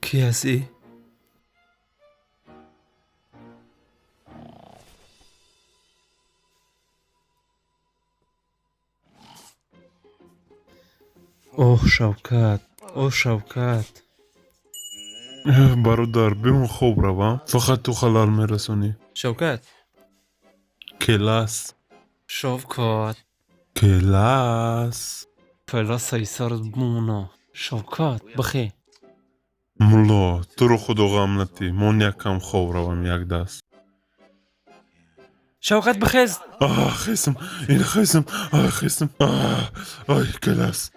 Ки ҳастӣ? Оҳ, Шавкат, оҳ, Шавкат. Бародар, бимон, хоб равам, фақат ту халал мерасонӣ. Шавкат. Келас. Шавкат. Келас. Келасаи сарат бимона, Шавкат, бихе. Мулло, туро худо ғам натӣ, мон якам хоб равам як даст. Шавкат, бихез. Хестам, ин хестам, хестам. Ой, келас.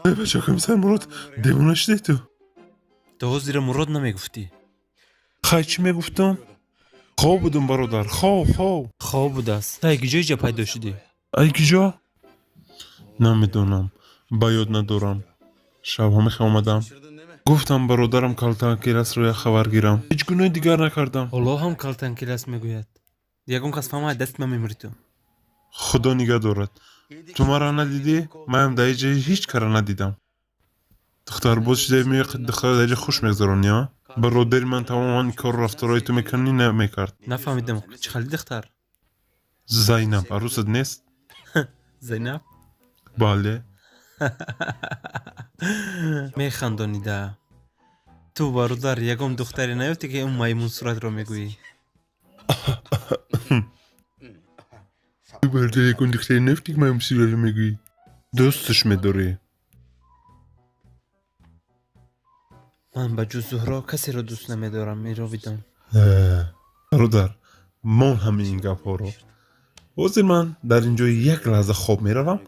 Эй, бача, комиссар Мурод, девона шудӣ ту? То ҳозира Мурод намегуфтӣ. Хай, чӣ мегуфтам? Хоб будум, бародар, хоб, хоб. Хоб будааст. Ту ай киҷо иҷа пайдо шудӣ? Ай киҷо? Намедонам, ба ёд надорам. Шаб ҳамихе омадам. Гуфтам, бародарам Калтанкеласро як хабар гирам. Ҳеҷ гуноҳи дигар накардам. Ҳоло ҳам Калтанкелас мегӯяд. Ягон кас фаҳмад, дасти ман мемирӣ ту. Худо нигаҳ дорад. Ту маро надидӣ? Манам дар ҳеҷ ҷое ҳеҷ кара надидам. Духтарбоз шуда меои, духтара дар ҷо хуш мегузаронӣ, а? Бародари ман тамоман кору рафторҳои ту мекунӣ намекард. Нафаҳмидам, чӣ хали духтар? Зайнаб арӯсат нест? Зайнаб? Бале. Механдонида. Ту, бародар, ягон духтаре наёфтӣ, ки он маймунсуратро мегӯӣ? Ту, бародар, ягон духтаре наёфтӣ, ки маймунсуратро мегӯӣ? Дӯсташ медорӣ. Ман ба ҷуз Зуҳро касеро дӯст намедорам, Мировидон. Бародар, мон ҳамаи ин гапҳоро. Ҳозир ман дар ин ҷо як лаҳза хоб меравам,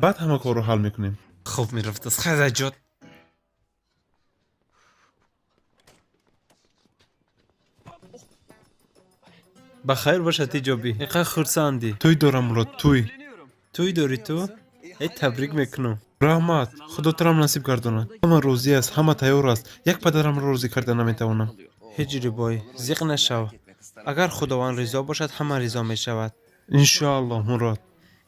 баъд ҳама корро ҳал мекунем. Хоб мерафтааст, хазаҷот. Ба хайр бошад, Ҳиҷобӣ. Инқадр хурсандӣ. Тӯй дорам, Мурод, тӯй. Тӯй дорӣ ту? Э, табрик мекунам. Раҳмат, худо турам насиб гардонад. Ҳама розӣ аст, ҳама тайёр аст. Як падарамро розӣ карда наметавонам. Ҳиҷрибой, зиқ нашав. Агар Худованд ризо бошад, ҳама ризо мешавад. Иншоаллоҳ, Мурод.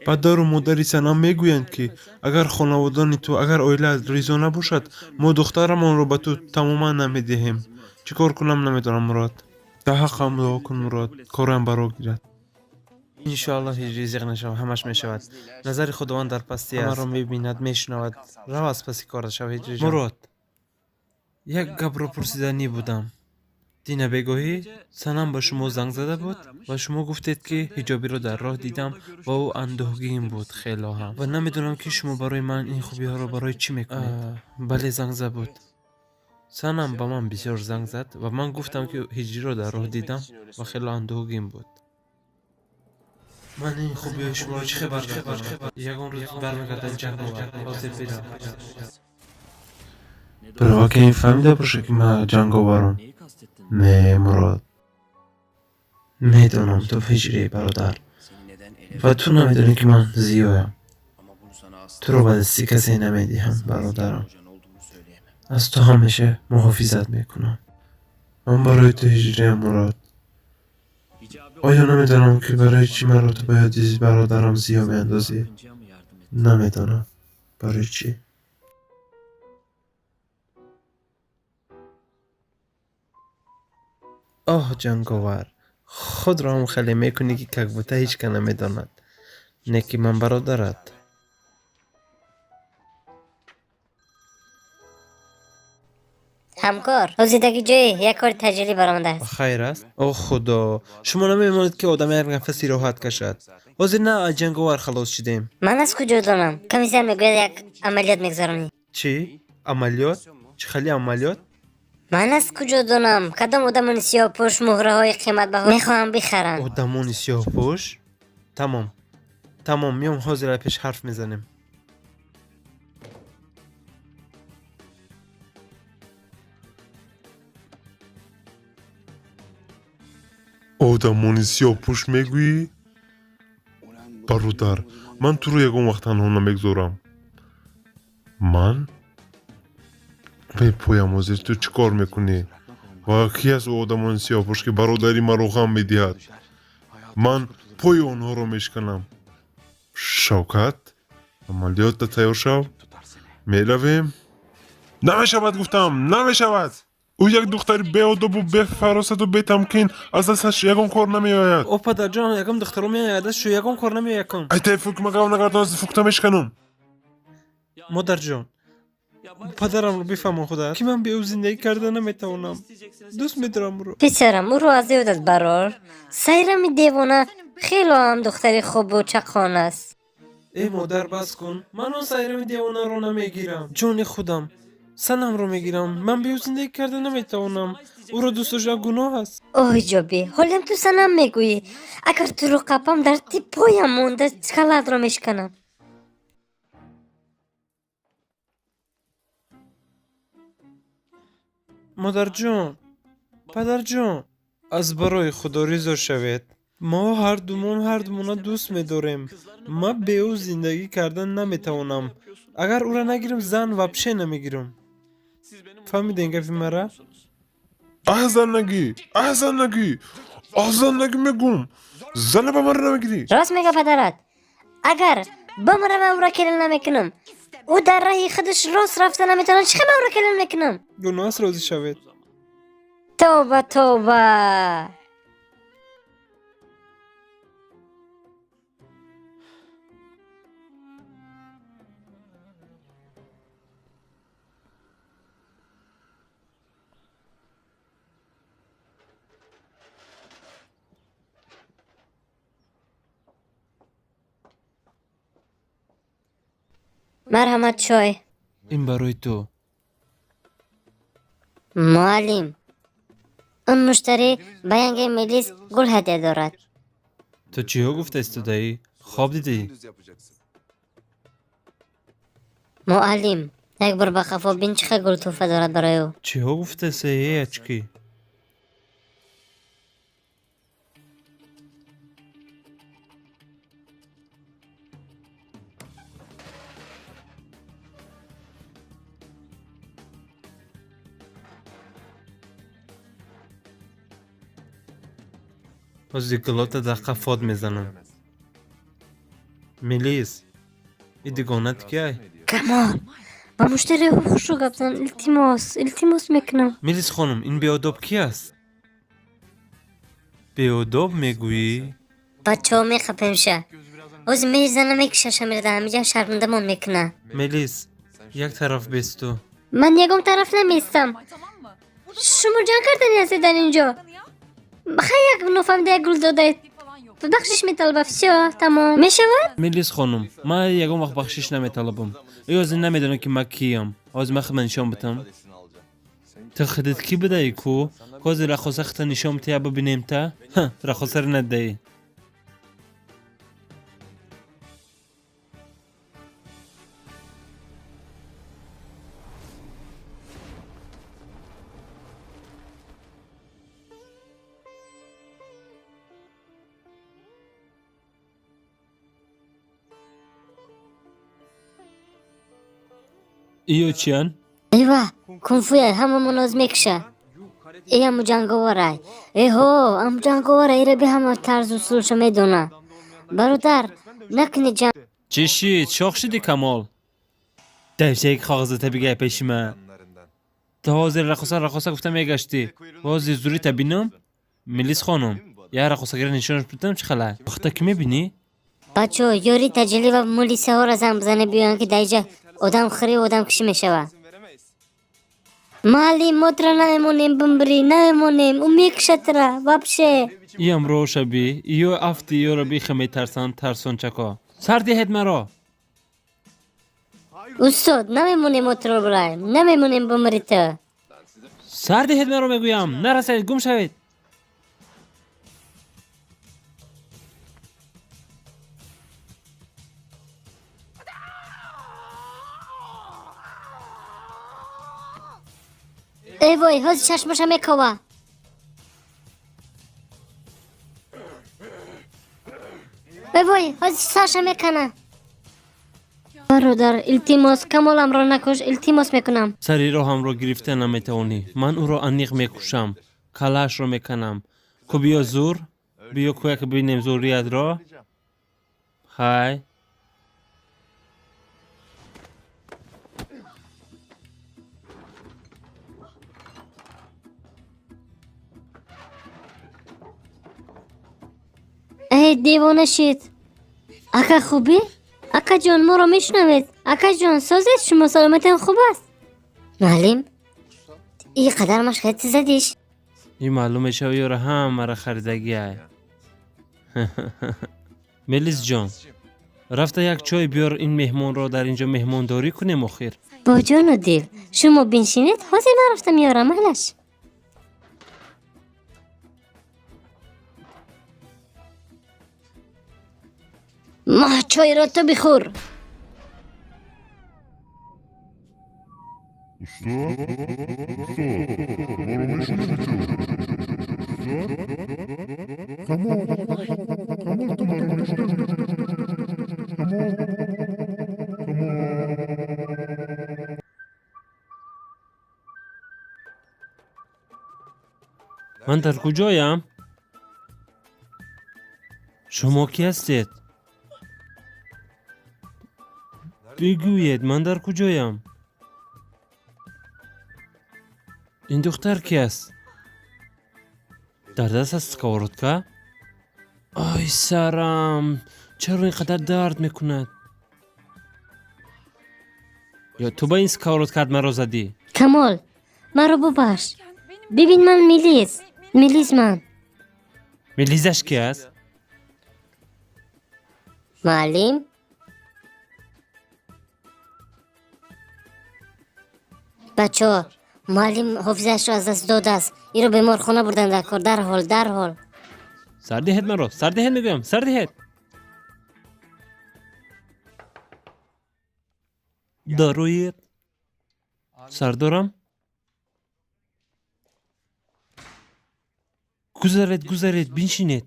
Падару модари Санам мегӯянд, ки агар хонаводони ту, агар оилаат ризо набошад, мо духтарамонро ба ту тамоман намедиҳем. Чӣ кор кунам, намедонам, Мурод. Дар ҳаққам дуо кун, Мурод, корам баро гирад. Иншоаллоҳ, Ҳиҷрӣ, зиқ нашав, ҳамаш мешавад. Назари Худованд дар пастӣ аст. Ҳамаро мебинад, мешунавад. Рав, аз паси корат шав, Ҳиҷриҷон. Мурод, як гапро пурсиданӣ будам. Дина бегоҳӣ Санам ба шумо занг зада буд ва шумо гуфтед, ки Ҳиҷобиро дар роҳ дидам ва ӯ андӯҳгин буд хело ҳам. Ва намедонам, ки шумо барои ман ин хубиҳоро барои чӣ мекунед. Бале, занг зад буд. Санам ба ман бисёр занг зад ва ман гуфтам, ки Ҳиҷриро дар роҳ дидам ва хело андӯҳгин буд. Ман ин хубиҳои шуморо чӣ хел баргардонам? Ягон рӯз бармегардад, ҷанговар. Ҳозир бирав. Бировар, ки ин фаҳмида бошад, ки ман ҷанговарам. Не, Мурод. Медонам, ту Ҳиҷрӣ, бародар. Ва ту намедонӣ, ки ман Зиёям. Туро ба дасти касе намедиҳам, бародарам. Аз ту ҳамеша муҳофизат мекунам. Ман барои ту ҳиҷриям, Мурод. Оё намедонам, ки барои чӣ маро ту ба ёди бародарам Зиё меандозӣ? Намедонам. Барои чӣ? Оҳ, ҷанговар, худро ҳам хеле мекунӣ, ки как будто ҳеҷ кас намедонад. Не ки ман бародарат. Ҳамкор, ҳозир дар ҷое як кори таҷрилӣ баромадааст. Хайр аст? О худо, шумо намемонед, ки одам як нафаси роҳат кашад. Ҳозир на аз ҷанговар халос шудем. Ман аз куҷо донам? Комиссар мегӯяд, як амалиёт мегузаронӣ. Чӣ? Амалиёт? Чӣ хели амалиёт? Ман аз куҷо донам, кадом одамони сиёҳпӯш муҳраҳои қиматбаҳо мехоҳанд бихаранд. Одамони сиёҳпӯш? Тамом. Тамом, миём, ҳозир пеш ҳарф мезанем. Одамони сиёҳпӯш мегӯӣ? Бародар, ман туро ягон вақт танҳо намегузорам. Ман мепоям, ҳозир ту чӣ кор мекунӣ? Ва ки аст ӯ одамони сиёҳпӯш, ки бародари маро ғам медиҳад? Ман пои онҳоро мешиканам. Шавкат, амалиётда тайёр шав. Меравем. Намешавад, гуфтам, намешавад. Ӯ як духтари беодобу бефаросату бетамкин, аз дасташ ягон кор намеояд. О, падарҷон, ягон духтаро меояд, дастшо ягон кор намеояд кун. Айтай фук магав нагардон, аз фукта мешканум. Модарҷон, падарамро бифаҳмон худат, ки ман бе ӯ зиндагӣ карда наметавонам. Дӯст медорам ӯро. Писарам, ӯро аз ёдат барор. Сайрами девона хело ҳам духтари хубу чақон аст. Э, модар, бас кун, ман он сайрами девонаро намегирам. Ҷони худам, санамро мегирам. Ман бе ӯ зиндагӣ карда наметавонам. Ӯро дӯст доштан гуноҳ аст. Оҳ, ҷоби, ҳолям ту санам мегӯӣ. Агар туро қапам, дар типоям монда калатро мешканам. Модарҷон, падарҷон, аз барои Худо ризо шавед. Мо ҳардумон ҳардумона дӯст медорем. Ман бе ӯ зиндагӣ кардан наметавонам. Агар ӯро нагирам, зан вообще намегирам. Фаҳмидем гапи мара? Аҳ, занагӣ, аҳ, занагӣ, аҳ, занагӣ, мегум, зана ба маро намегирӣ. Рост мега падарат. Агар бимирам, ӯро келин намекунам. Ӯ дар раҳи худаш рост рафта наметавонад, чӣ хел ман ӯро келин мекунам? Гуноҳ аст, розӣ шавед. Тавба, тавба. Марҳамат, чой. Ин барои ту. Муаллим, он муштарӣ ба янгаи Мелис гул ҳадя дорад. Ту чиҳо гуфта истодаӣ? Хоб дидӣ? Муаллим, як бор ба қафо бин, чӣ хел гул тӯҳфа дорад барои ӯ. Чиҳо гуфтасе, э ачки? Ҳозир гулота дар қафот мезанам. Мелис, и дугонат киай? Камол, ба муштариҳо хушрӯ гап зан, илтимос, илтимос мекунам. Мелис хонум, ин беодоб ки аст? Беодоб мегӯӣ? Бачаҳо, меқапемша. Ҳозир мезана, мекушаша, мерада ҳамиҷа шармандамон мекуна. Мелис, як тараф бесту. Ман ягон тараф намеистам. Шумо ҷанг кардани ҳастед дар ин ҷо. Хай, як нофаҳмида як гул додаед, бахшиш металаба, всё, тамом мешавад. Мелис хонум, ман ягон вақт бахшиш наметалабам. Ё ҳозир намедонам, ки ман киям. Ҳозир ман худма нишон битам. Ту худат кӣ будаӣ ку? Ҳозир раққоса худта нишон бития, бибинем та. Раққосаро надидаӣ. Иё чиян? Эва, кунфуя ҳамамон оз мекуша. Э, аму ҷанговарай. Эҳо, аму ҷанговара, ира би ҳама тарзу усулша медона. Бародар, накунӣ ҷанг. Чӣ шид, шох шиди, Камол? Давшаки коғазата бигай пеши ман. Ту ҳозир раққоса, раққоса гуфта мегаштӣ. Ҳозир зурита бинам. Мелис хонум, як раққосагира нишонаш бидам, чӣ хела вақта ки мебинӣ. Бачаҳо, ёри таҷалли ва мулисаҳоро занг бизанед, биёянд, ки дар инҷа одамкушӣ одамкушӣ мешавад. Муаллим, мо тура намемонем бимбирӣ, намемонем, ӯ мекушад тура вообще. Иям роша би, иё афти, иёро биха метарсанд тарсончако. Сар диҳед маро. Устод, намемонем мо туро бираем, намемонем бимирӣ ту. Сар диҳед маро, мегӯям, нарасед, гум шавед. Эй вой, ҳозир чашмаша мекова. Эй вой, ҳозир сарша мекана. Бародар, илтимос, Камоламро накуш, илтимос мекунам. Сари роҳамро гирифта наметавонӣ. Ман ӯро аниқ мекушам, калаашро меканам ку. Биё, зур биё ку, як бинем зуриятро. Хай. Девона шид. Ака, хубӣ? Акаҷон, моро мешунавед? Акаҷон, созед шумо, саломатиам хуб аст? Муаллим, и қадар машқияти задиш? Ин маълум мешава, ёра ҳамаро харидагиай. Мелисҷон, рафта як чой биёр, ин меҳмонро дар ин ҷо меҳмондорӣ кунем охир. Бо ҷону дил, шумо биншинед, ҳозир ман рафта меёрам, майлаш. Маҳ, чойро ту бихӯр. Устод, устод, маро мешунавӣ ту? Устод, Камол, Камол, ту маро мешунавӣ? Камол, Камол. Ман дар куҷоям? Шумо кӣ ҳастед? Бигӯед, ман дар куҷоям? Ин духтар ки аст? Дар даст аст сковородка? Ой, сарам, чаро ин қадар дард мекунад? Ё ту ба ин сковородкаат маро задӣ? Камол, маро бубахш. Бибин, ман Мелиз, Мелиз ман. Мелизаш ки аст? Муаллим, бачаҳо, муаллим ҳофизаашро аз даст додааст, иро беморхона бурдан дар кор, дарҳол, дарҳол. Сар диҳед маро, сар диҳед, мегӯям, сар диҳед. Дароед. Сардорам, гузаред, гузаред, биншинед.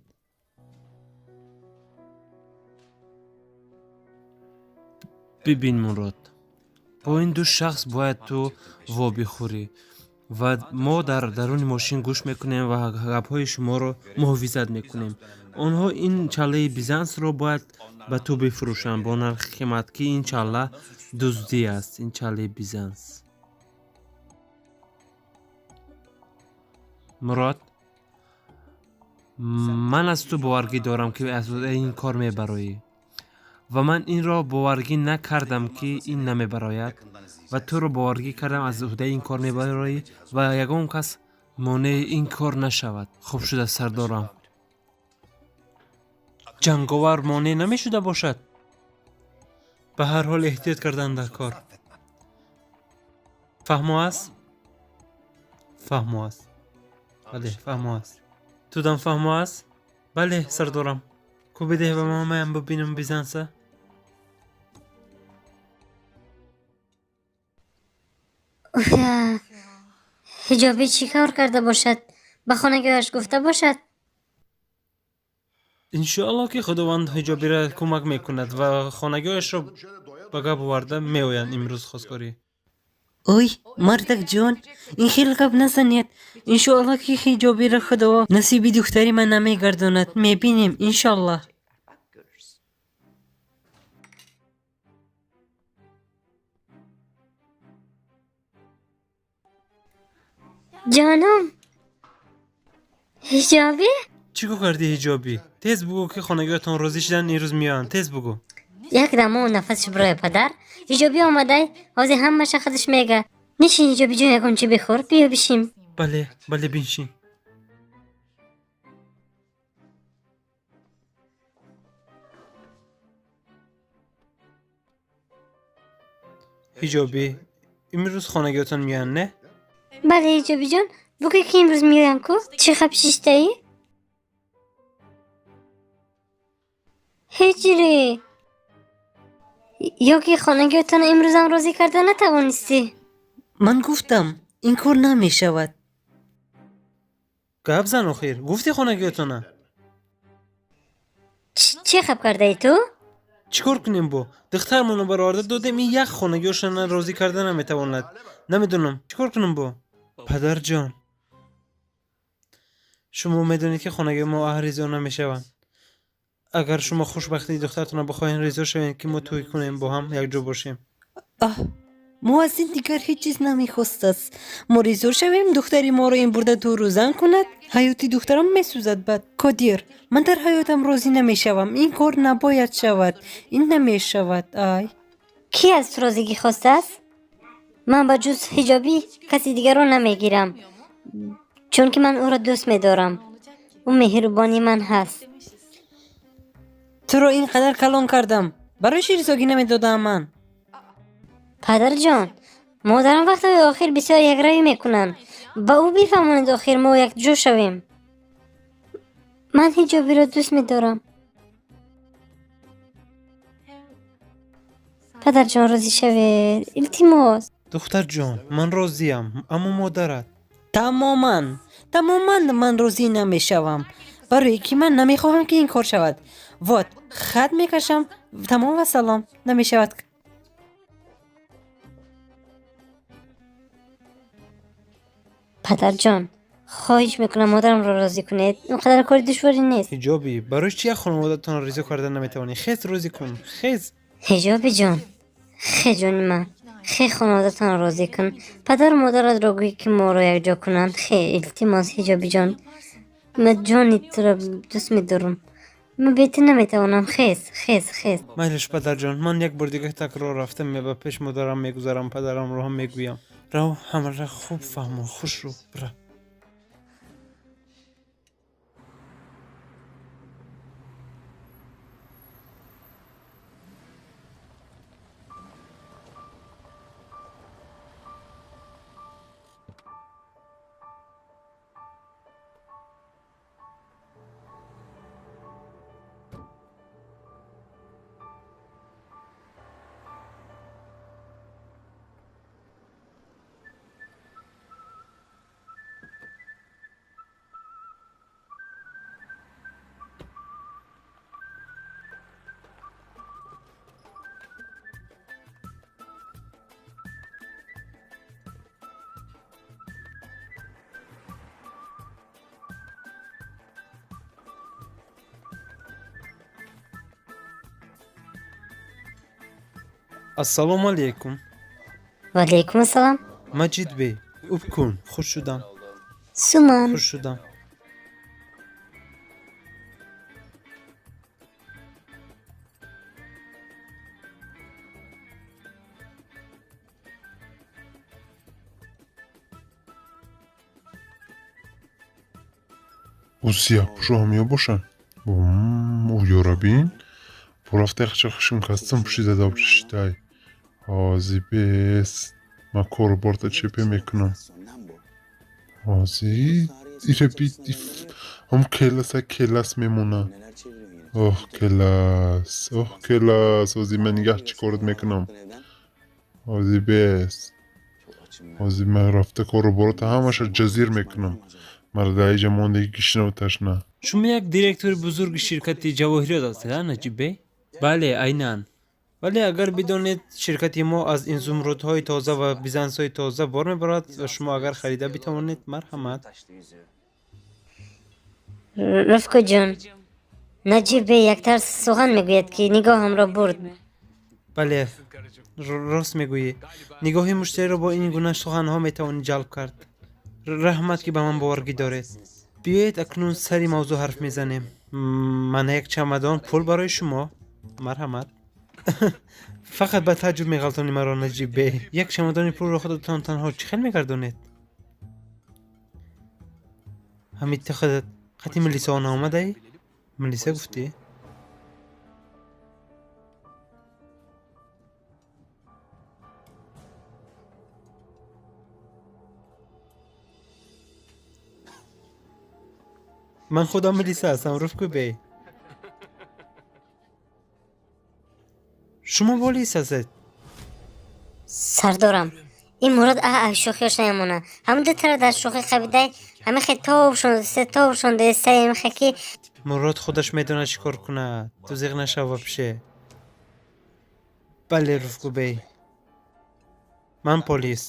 Бибин, Мурод, бо ин ду шахс бояд ту вобихӯрӣ ва мо дар даруни мошин гӯш мекунем ва гапҳои шуморо муҳофизат мекунем. Онҳо ин чаллаи бизансро бояд ба ту бифурӯшанд бо нархи қимат, ки ин чалла дуздӣ аст, ин чаллаи бизанс. Мурод, ман аз ту боваргӣ дорам, ки аз ин кор мебароӣ, ва ман инро боваргӣ накардам, ки ин намебарояд, ва туро боваргӣ кардам, аз уҳдаи ин кор мебароӣ ва ягон кас монеи ин кор нашавад. Хуб шуда, сардорам. Ҷанговар монеъ намешуда бошад? Ба ҳар ҳол эҳтиёт кардан дар кор. Фаҳмо аст? Фаҳмо аст, бале, фаҳмо аст. Тудам фаҳмо аст? Бале, сардорам. Ку, бидеҳ ба мамаям, бибинам бизанса. Уфя, Ҳиҷобӣ чӣ кор карда бошад? Ба хонагиҳояш гуфта бошад? Иншоалло, ки Худованд Ҳиҷобиро кӯмак мекунад ва хонагиҳояшро ба гап оварда меоянд имрӯз хостгорӣ. Ой, мардакҷон, ин хел гап назанед. Иншоалло, ки Ҳиҷобиро Худо насиби духтари ман намегардонад. Мебинем, иншоаллоҳ. Ҷоном, Ҳиҷобӣ. Чӣ кор кардӣ, Ҳиҷобӣ? Тез бугӯ, ки хонагиҳоятон розӣ шуданд, имрӯз меоянд, тез бугӯ. Як дамо нафасш бироя, падар. Ҳиҷобӣ омадай, ҳозир ҳамаша худаш мега. Нишин, Ҳиҷобиҷон, ягон чӣ бихӯр, биё бишин. Бале, бале, биншин. Ҳиҷобӣ, имрӯз хонагиҳоятон меоянд, не? Бале, Ҳиҷобиҷон, бугӯ, ки имрӯз меоям ку. Чӣ хаб шиштаӣ, Ҳиҷрӣ? Ё ки хонагиҳоятонро имрӯзам розӣ карда натавонистӣ? Ман гуфтам, ин кор намешавад. Гап зан охир, гуфти хонагиҳоятона? Чӣ хаб кардаӣ ту? Чӣ кор кунем бо духтармонро бароварда додем, ин як хонагиҳошона розӣ карда наметавонад. Намедонам, чӣ кор кунам бо. Падарҷон, шумо медонед, ки хонагиҳои мо аҳл ризо намешаванд. Агар шумо хушбахтии духтаратонро бихоҳед, ризо шавед, ки мо тӯй кунем, бо ҳам якҷо бошем. Аҳ. Мо аз ин дигар ҳеҷ чиз намехостааст. Мо ризо шавем, духтари моро ин бурда дуру зан кунад, ҳаёти духтарам месӯзад. Бад Кодир, ман дар ҳаётам розӣ намешавам. Ин кор набояд шавад, ин намешавад. Ай. Кӣ аз ту розигӣ хостааст? Ман ба ҷуз ҳиҷобӣ каси дигарро намегирам, чунки ман ӯро дӯст медорам. Ӯ меҳрубони ман ҳаст. Туро ин қадар калон кардам, барои чӣ ризогӣ намедодаам ман? Падарҷон, модарам вақтҳои охир бисёр якравӣ мекунанд. Ба ӯ бифаҳмонед, охир мо якҷо шавем. Ман ҳиҷобиро дӯст медорам. Падарҷон, розӣ шавед, илтимос. Духтарҷон, ман розиям, аммо модарат. Тамоман, тамоман ман розӣ намешавам, барое ки ман намехоҳам, ки ин кор шавад. Вот, хат мекашам, тамом ва салом, намешавад. Падарҷон, хоҳиш мекунам, модарамро розӣ кунед. Он қадар кори душворе нест. Ҳиҷобӣ, барои чи як хонаводатонро ризо карда наметавонӣ? Хез, розӣ кун, хез. Ҳиҷобиҷон, хе, ҷони ман, хе, хонаводатонро розӣ кун. Падару модаратро гӯй, ки моро якҷо кунанд. Хе, илтимос, ҳиҷобиҷон, ман ҷони туро дӯст медорам, ман бе ту наметавонам. Хез, хез, хез. Майлиш, падарҷон, ман як бор дигар такрор рафта ба пеш модарам мегузарам, падарамро ҳам мегӯям. Рав, ҳамаро хуб фаҳмон, хушрӯ бира. Ассалому алайкум. Ва алайкум ассалом. Маҷидбей, уб кун, хуш шудам. Суман. Хуш шудам. Ӯ сияҳпӯшо ҳам мебошанд? Ӯ ёрабин, бурафта яхча хушм костюм пӯшида добшиштай. Ҳози бес, ман кору борта чепе мекунам. Ҳози ира би, ҳам келаса келас мемона. Оҳ, келас, оҳ, келас, ҳози ман нигаҳ чӣ корат мекунам. Ҳози бес, ҳози ман рафта кору бората ҳамаша ҷазир мекунам. Мара дар иҷа мондагӣ гишнаву ташна. Шумо як директори бузурги ширкати ҷавоҳирот ҳастед, а, Наҷиббей? Бале, айнан. Вале агар бидонед, ширкати мо аз ин зумрудҳои тоза ва бизансҳои тоза бор мебарад ва шумо агар харида битавонед, марҳамат. Рафкоҷон, Наҷиббей яктарз сухан мегӯяд, ки нигоҳамро бурд. Бале, рост мегӯӣ. Нигоҳи муштариро бо ин гуна суханҳо метавонӣ ҷалб кард. Раҳмат, ки ба ман боваргӣ доред. Биёед, акнун сари мавзӯъ ҳарф мезанем. Мана як чамадон пул барои шумо, марҳамат. Фақат ба тааҷҷуб меғалтонӣ маро, Наҷиббей. Як чамадони пулро худатон танҳо чӣ хел мегардонед? Ҳамин ту худат қати милисаҳо наомадаӣ? Милиса гуфтӣ? Ман худам милиса ҳастам, Руфкубей. Шумо полис ҳастед? Сардорам, ин Мурод а шӯхиёш намемона. Ҳамун ду тара дар шӯхӣ қабидай, ҳамихе тобшон тобшон дестай, ҳамихе ки. Мурод худаш медонад, чӣ кор кунад. Ту зиқ нашав вообще. Бале, Руфкубей, ман полис.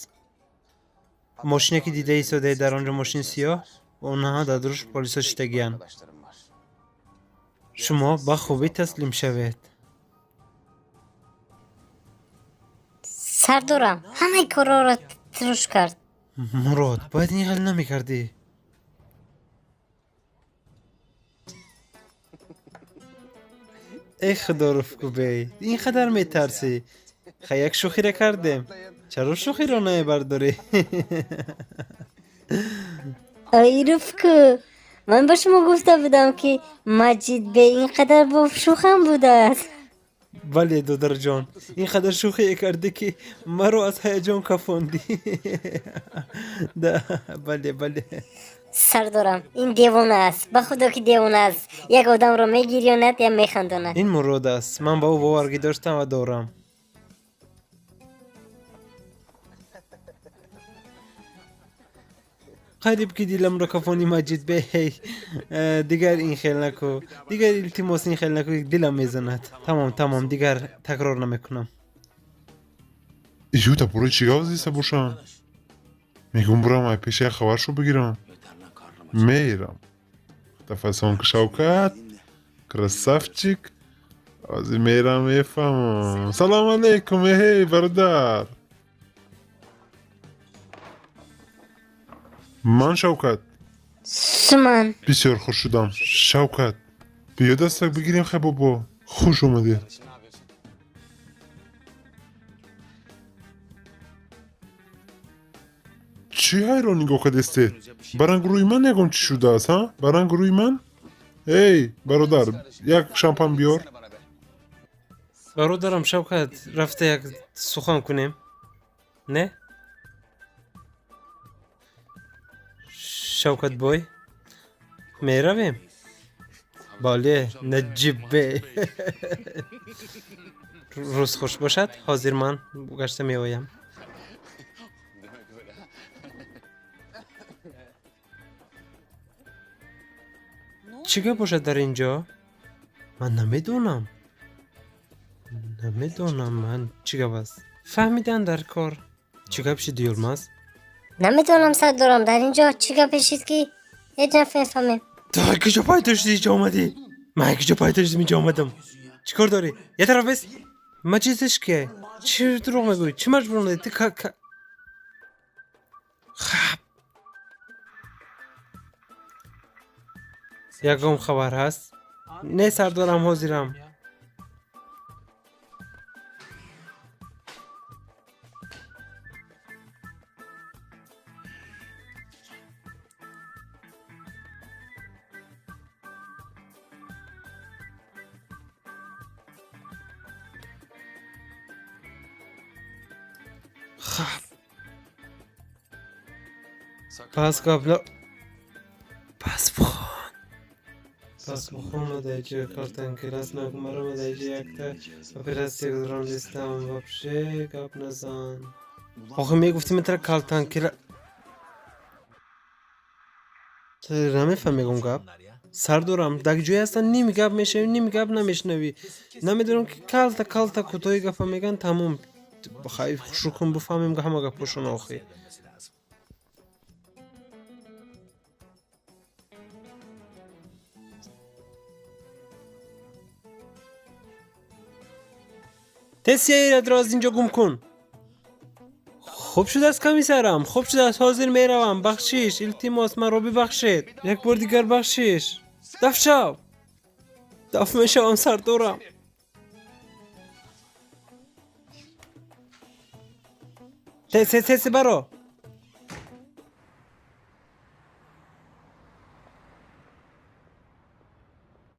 Мошине ки дида истодаед, дар он ҷо мошини сиёҳ, онҳо дар дуруш полисҳо шиштагиянд. Шумо ба хубӣ таслим шавед. Сардорам ҳамаи корҳоро туруш кард. Мурод, бояд ин хел намекардӣ. Эй худо, Руфкубей, ин қадар метарсӣ? Ха, як шӯхиро кардем, чаро шӯхиро намебардорӣ? Ой, Руфку, ман ба шумо гуфта будам, ки Маҷидбей ин қадар бошӯхам будааст. Бале, додарҷон, ин қадар шӯхие кардӣ, ки маро аз ҳаяҷон кафондӣ. Да, бале, бале. Сардорам, ин девона аст, ба худо ки девона аст. Як одамро мегирёнад, я механдонад. Ин Мурод аст, ман ба ӯ боваргӣ доштам ва дорам. Қариб ки диламро кафони, Маҷидбей. Дигар ин хел наку, дигар, илтимос, ин хел наку, дилам мезанад. Тамом, тамом, дигар такрор намекунам. Ю, дар бораи чӣ гап зиста бошам? Мегӯм, бурам ай пеши як хабаршо бигирам. Мерам. Тафасонка, Шавкат, красавчик. Ҳозир мерам, мефаҳмам. Салому алейкум, эҳей, бародар. Ман Шавкат. Суман. Бисёр хуш шудам, Шавкат. Биё, дастак бигирем. Хай, бобо, хуш омадед. Чӣ ҳайрон нигоҳ кардестед? Ба рангу рӯи ман ягон чӣ шудааст, ҳа? Ба рангу рӯи ман? Эй, бародар, як шампан биёр. Бародарам Шавкат, рафта як сухан кунем, не, Шавкатбой? Меравем? Бале, Наҷиббе, рӯз хуш бошад. Ҳозир ман гашта меоям. Чӣ гап бошад дар ин ҷо? Ман намедонам, намедонам ман чӣ гап аст. Фаҳмидан дар кор. Чӣ гап шид, Юлмаз? Намедонам, сардорам, дар ин ҷо чӣ гапе шид, ки ҳеҷ нафаҳмем. Ту куҷо пайдо шудӣ, инҷо омадӣ? Ман куҷо пайдо шудам, инҷо омадам? Чӣ кор дорӣ? Я тараф бес. Ма чизиш ки чӣ дурӯғ мегӯӣ? Чӣ маҷбур омадӣ ту? Хаб, ягон хабар ҳаст? Не, сардорам, ҳозирам. Хаб, пас гап пас бихон, пас бихон. Мадаҷа картан класс нагумара, мадаҷа якта оператсия гузарондистам. Вообще гап назан. Охи мегуфти метра калтан кила намефаҳм. Мегум гап, сардорам, дар ҷое ҳастан, ним гап мешавӣ, ним гап намешнавӣ. Намедонам ки калта калта кӯтоҳи гапа меган. Тамом, хай, хушрӯ кун, бифаҳмем ҳама гапҳошон охи. Тез сияиратро аз инҷо гум кун. Хуб шудааст, комиссарам, хуб шудааст. Ҳозир меравам. Бахшиш, илтимос, маро бибахшед. Як бор дигар бахшиш. Даф шав. Даф мешавам, сардорам. Тез, тез, тез, баро.